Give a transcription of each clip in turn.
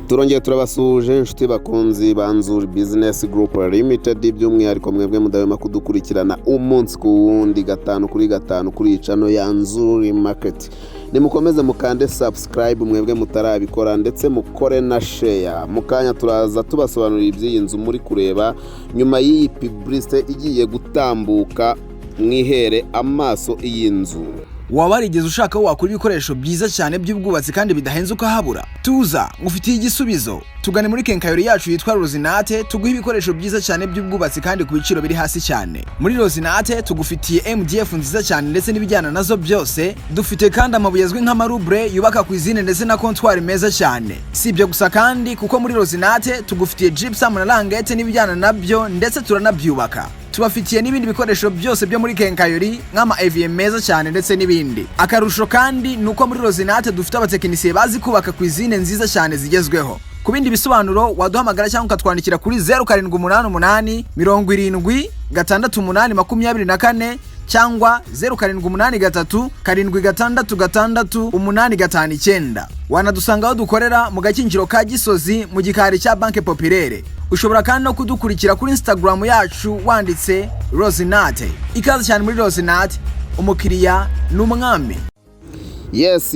Turongeye turabasuhuje, inshuti bakunzi ba Nzuri Business Group Limited, by'umwihariko mwebwe mudahwema kudukurikirana umunsi ku wundi, gatanu kuri gatanu, kuri iyi channel ya Nzuri Market. Nimukomeze mukande subscribe mwebwe mutarabikora, ndetse mukore na share. Mu kanya turaza tubasobanurira iby'iyi nzu muri kureba nyuma y'iyi publicité igiye gutambuka. Mwihere amaso iyi nzu. Waba warigeze ushaka aho wakura ibikoresho byiza cyane by'ubwubatsi kandi bidahenze ukahabura? Tuza ngufitiye igisubizo. Tugane muri quincaillerie yacu yitwa Rosinate, tuguhe ibikoresho byiza cyane by'ubwubatsi kandi ku biciro biri hasi cyane. Muri Rosinate tugufitiye MDF nziza cyane ndetse n'ibijyana nazo byose. Dufite kandi amabuye azwi nk'amarubure yubaka cuisine ndetse na comptoir meza cyane. Si ibyo gusa kandi, kuko muri Rosinate tugufitiye gypsum na languette n'ibijyana nabyo, ndetse turanabyubaka. Tubafitiye n'ibindi bikoresho byose byo muri quincaillerie nk'ama évier meza cyane ndetse n'ibindi. Akarusho kandi ni uko muri Rosinate dufite abatekinisiye bazi kubaka cuisine nziza cyane zigezweho. Ku bindi bisobanuro waduhamagara cyangwa ukatwandikira kuri 0788 70 68 24 cyangwa 0783 766 859. Wanadusanga aho dukorera mu Gakinjiro ka Gisozi, mu gikari cya Banque Populaire. Ushobora kandi no kudukurikira kuri Instagram yacu wanditse Rosinate. Ikaze cyane muri Rosinate, umukiriya ni umwami. Yes,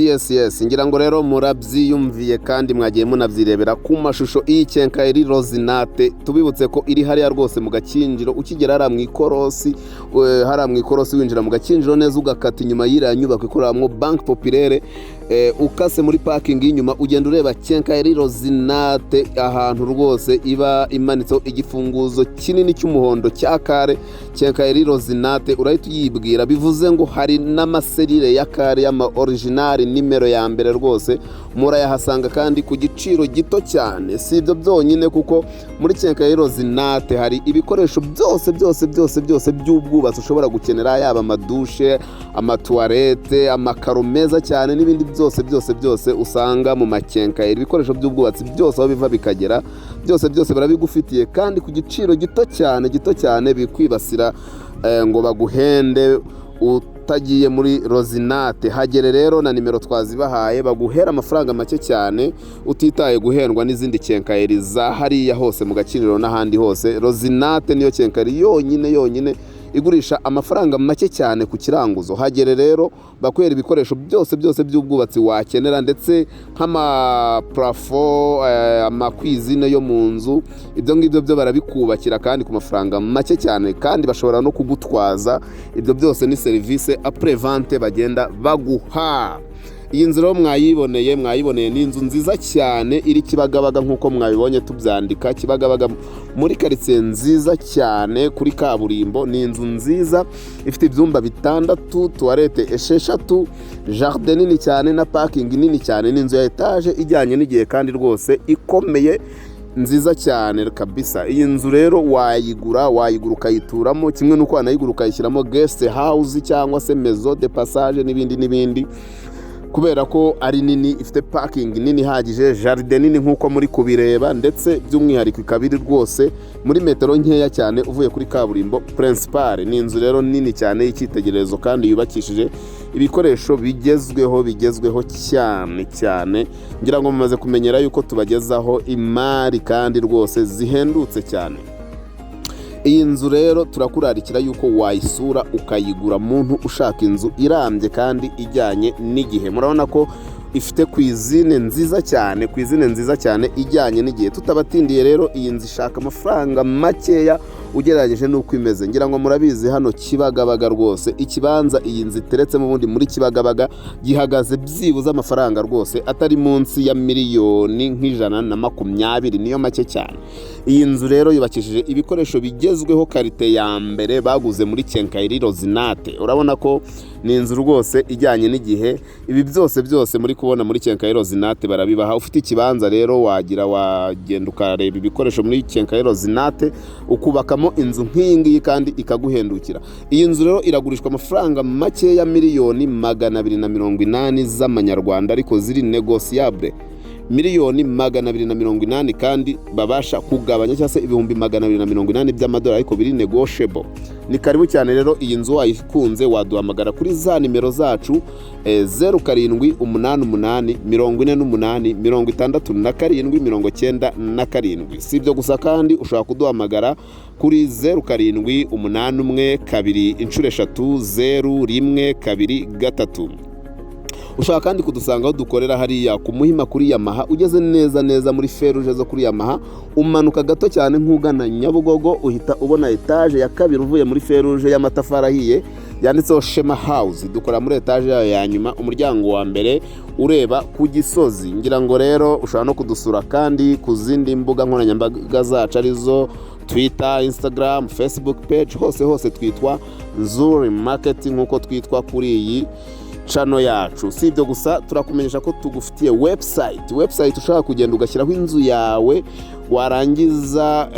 ngira ngo rero murabyiyumviye kandi mwagiye munabyirebera ku mashusho. Iyi quincaillerie Rosinate, tubibutse ko iri hariya rwose mu Gakinjiro. Ukigera hariya mu ikorosi, hariya mu ikorosi winjira mu Gakinjiro neza, ugakata inyuma y'iriya nyubako ikoreramo Banque Populaire, ukase muri parking y'inyuma, ugenda ureba quincaillerie Rosinate, ahantu rwose iba imanitseho igifunguzo kinini cy'umuhondo cya carré. Quincaillerie Rosinate urahita uyibwira. Bivuze ngo hari n'ama serrure ya carré y'ama original nimero ya mbere, rwose murayahasanga kandi ku giciro gito cyane. Si ibyo byonyine, kuko muri quincaillerie Rosinate hari ibikoresho byose byose byose byose by'ubwubatsi ushobora gukenera, yaba ama douche, ama toilette, amakaro meza cyane n'ibindi byose byose byose usanga mu ma quincaillerie. Ibikoresho by'ubwubatsi byose aho biva bikagera, byose byose barabigufitiye kandi ku giciro gito cyane, gito cyane. Bikwibasira ngo baguhende utagiye muri Rosinate. Hagere rero, na nimero twazibahaye, baguhera amafaranga make cyane utitaye guhendwa n'izindi quincaillerie za hariya hose mu Gakinjiro n'ahandi hose. Rosinate niyo quincaillerie yonyine yonyine igurisha amafaranga make cyane ku kiranguzo. Hagere rero bakwera ibikoresho byose byose by'ubwubatsi wakenera, ndetse nk'ama plafond, ama cuisine yo mu nzu, ibyo ngibyo byo barabikubakira kandi ku mafaranga make cyane, kandi bashobora no kugutwaza. Ibyo byose ni serivisi après-vente bagenda baguha. Iyi nzu rero mwayiboneye, mwayiboneye, ni inzu nziza cyane iri Kibagabaga, nk'uko mwabibonye tubyandika, Kibagabaga muri karitsiye nziza cyane kuri kaburimbo. Ni inzu nziza ifite ibyumba bitandatu, toilette esheshatu, jardin nini cyane na parking nini cyane. Ni inzu ya etaje ijyanye n'igihe kandi rwose ikomeye, nziza cyane kabisa. Iyi nzu rero wayigura, wayigura ukayituramo, kimwe n'uko wanayigura ukayishyiramo guest house cyangwa se maison de passage n'ibindi n'ibindi, kubera ko ari nini, ifite parking nini ihagije, jardin nini nk'uko muri kubireba, ndetse by'umwihariko ikaba iri rwose muri metero nkeya cyane uvuye kuri kaburimbo principale. Ni inzu rero nini cyane y'icyitegererezo kandi yubakishije ibikoresho bigezweho, bigezweho cyane cyane. Ngira ngo mumaze kumenyera yuko tubagezaho imari kandi rwose zihendutse cyane. Iyi nzu rero turakurarikira yuko wayisura ukayigura, muntu ushaka inzu irambye kandi ijyanye n'igihe. Murabona ko ifite cuisine nziza cyane, cuisine nziza cyane ijyanye n'igihe. Tutabatindiye rero, iyi nzu ishaka amafaranga makeya ugereranyije n'uko imeze. Ngira ngo murabizi, hano Kibagabaga rwose, ikibanza iyi nzu iteretsemo ubundi muri Kibagabaga gihagaze byibuze amafaranga rwose atari munsi ya miliyoni nka 120, niyo make cyane. Iyi nzu rero yubakishije ibikoresho bigezweho, qualité ya mbere baguze muri quincaillerie Rosinate. Urabona ko ni inzu rwose ijyanye n'igihe. Ibi byose byose muri kubona muri quincaillerie Rosinate barabibaha. Ufite ikibanza rero wagira wagenda ukareba ibikoresho muri quincaillerie Rosinate, ukubakamo inzu nk'iyi ngiyi kandi ikaguhendukira. Iyi nzu rero iragurishwa amafaranga makeya, miliyoni 280 z'amanyarwanda, ariko ziri négociable. 280,000,000 kandi babasha kugabanya, cyangwa se 280,000 by'amadolari, ariko biri negotiable. Ni karibu cyane rero. Iyi nzu wayikunze, waduhamagara kuri za nimero zacu, 0788 48 67 97. Si ibyo gusa kandi, ushobora kuduhamagara kuri 0781 000 123. Ushobora kandi kudusanga aho dukorera hariya ku Muhima kuri Yamaha. Ugeze neza neza muri feruje zo kuri Yamaha, umanuka gato cyane nk'ugana Nyabugogo, uhita ubona etaje ya kabiri uvuye muri feruje y'amatafari ahiye yanditseho Shema House. Dukora muri etaje yayo ya nyuma, umuryango wa mbere ureba ku Gisozi. Ngira ngo rero ushobora no kudusura kandi ku zindi mbuga nkoranyambaga zacu, arizo Twitter, Instagram, Facebook page, hose hose twitwa Nzuri Marketing, nk'uko twitwa kuri iyi channel yacu. Si ibyo gusa, turakumenyesha ko tugufitiye website. Website ushobora kugenda ugashyiraho inzu yawe, warangiza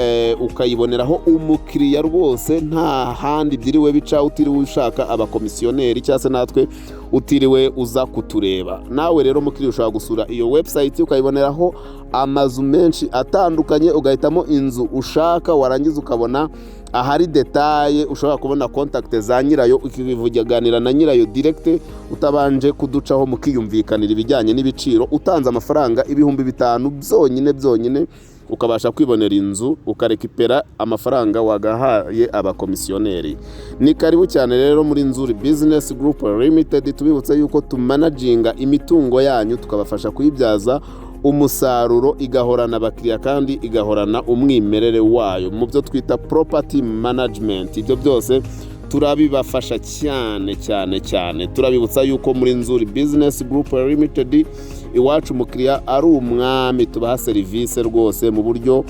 ukayiboneraho umukiriya rwose nta handi byiriwe bica, utiriwe ushaka abakomisiyoneri cyangwa se natwe utiriwe uza kutureba. Nawe rero mukiriya, ushobora gusura iyo website ukayiboneraho amazu menshi atandukanye, ugahitamo inzu ushaka, warangiza ukabona ahari détails, ushobora kubona contact za nyirayo, ukivuganira na nyirayo direct utabanje kuducaho, mukiyumvikanira ibijyanye n'ibiciro. Utanze amafaranga 5000 byonyine byonyine, ukabasha kwibonera inzu, ukarekipera amafaranga wagahaye abakomisiyoneri. Ni karibu cyane rero muri Nzuri Business Group Limited. Tubibutse yuko tumanaginga imitungo yanyu, tukabafasha kuyibyaza umusaruro, igahorana abakiriya kandi igahorana umwimerere wayo mu byo twita property management. Ibyo byose turabibafasha cyane cyane cyane. Turabibutsa yuko muri Nzuri Business Group Limited iwacu umukiriya ari umwami. Tubaha serivisi rwose mu buryo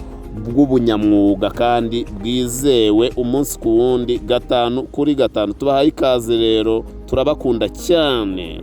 bw'ubunyamwuga kandi bwizewe, umunsi ku wundi, gatanu kuri gatanu. Tubahaye ikaze rero, turabakunda cyane.